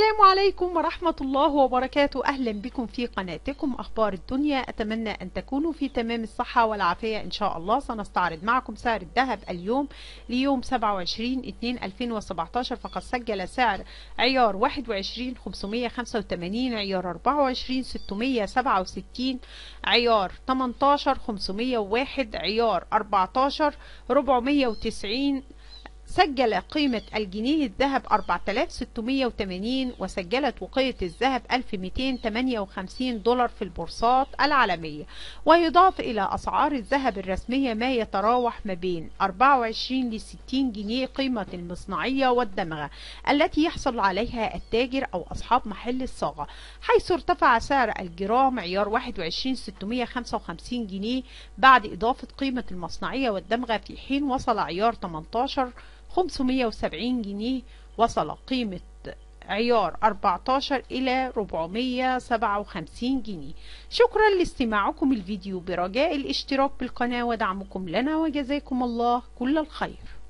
السلام عليكم ورحمة الله وبركاته. أهلا بكم في قناتكم أخبار الدنيا. أتمنى أن تكونوا في تمام الصحة والعافية إن شاء الله. سنستعرض معكم سعر الذهب اليوم ليوم 27/2/2017. فقد سجل سعر عيار 21 585، عيار 24 667، عيار 18 501، عيار 14 490. سجل قيمة الجنيه الذهب 4680، وسجلت وقية الذهب 1258 دولار في البورصات العالمية. ويضاف إلى أسعار الذهب الرسمية ما يتراوح ما بين 24 ل 60 جنيه قيمة المصنعية والدمغة التي يحصل عليها التاجر أو أصحاب محل الصاغة، حيث ارتفع سعر الجرام عيار 21 655 جنيه بعد إضافة قيمة المصنعية والدمغة، في حين وصل عيار 18 570 جنيه، وصل قيمة عيار 14 إلى 457 جنيه. شكرا لاستماعكم الفيديو، برجاء الاشتراك بالقناة ودعمكم لنا، وجزاكم الله كل الخير.